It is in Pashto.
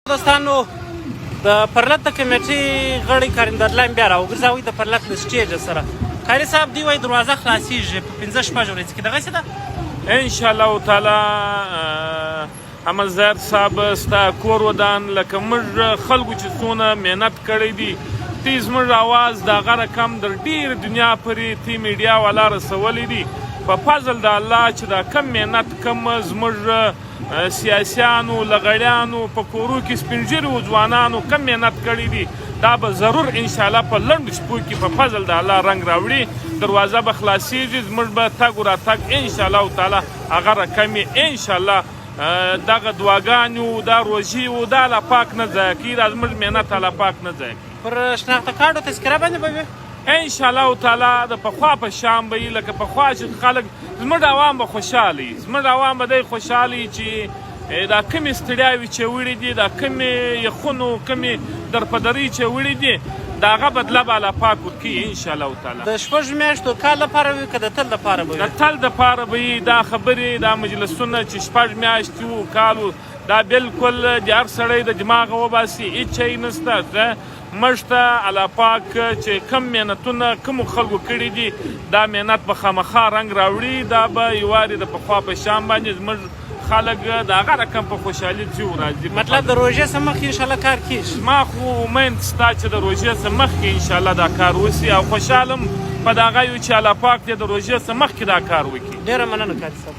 دوستانو، د پرلت د کمیټې غړی کارندر لاین بیا راوګرځاوی د پرلت له سټیج سره. قاري صاحب، دی وایي دروازه خلاصیږي په 5، 6 ورځې کې، دغسې ده؟ ان شاء الله تعالی. احمد ظاهر صاحب، ستا کور ودان. لکه موږ خلکو چې څونه محنت کړی دی، تی زموږ اواز د هغه رقم در ډیر دنیا پرې تی میډیا والا رسولی دی. په فضل د الله چې دا کم محنت کم زموږ سیاسیانو، لغړیانو، په کورو کې سپینږیرو ځوانانو کم محنت کړی دی، دا به ضرور انشاءالله په لنډو شپو کې په فضل د الله رنګ راوړي. دروازه به خلاصیږي، زموږ به تګ و راتګ انشاءالله تعالی هغه رقم یې انشاءالله. دغه دعاګانې و دا روژې و دا الله پاک نه ضایع کوي. دا زموږ محنت الله پاک نه ضایع کوي. پر شناخته کارډو تذکره باندې به وي؟ ان شاء الله تعالی، د پخوا په شان به وي. لکه پخوا چې خلک، زموږ عوام به خوشحاله وي. زموږ عوام به دی خوشحاله وي چې دا کمې ستړیاوې چې وړي دي، دا کمې یخونو، کمې درپدرۍ چې وړي دي، د هغه بدله به الله پاک ورکوي ان شاء الله تعالی. د 6 میاشتو، کال لپاره وي که د تل لپاره به وي؟ د تل دپاره به وي. دا خبرې، دا مجلسونه چې 6 میاشتې وو، کال وو، دا بالکل د هر سړی د دماغه وباسي. هېڅ شی نشته. موږ ته الله پاک چې کم محنتونه کومو خلکو کړي دي، دا محنت به خامخا رنګ راوړي. دا به یوارې د پخوا په شان باندې زموږ خلک د هغه رقم په خوشحالي ځي او راځي. مطلب د روژې څخه مخکې انشاءالله کار کیږي؟ ما خو امید ستا چې د روژې څخه مخکې انشاءالله دا کار وشي او خوشحاله هم په دغه یو چې الله پاک دې د روژې څخه مخکې دا کار وکړي. ډېره مننه قاري صاحب.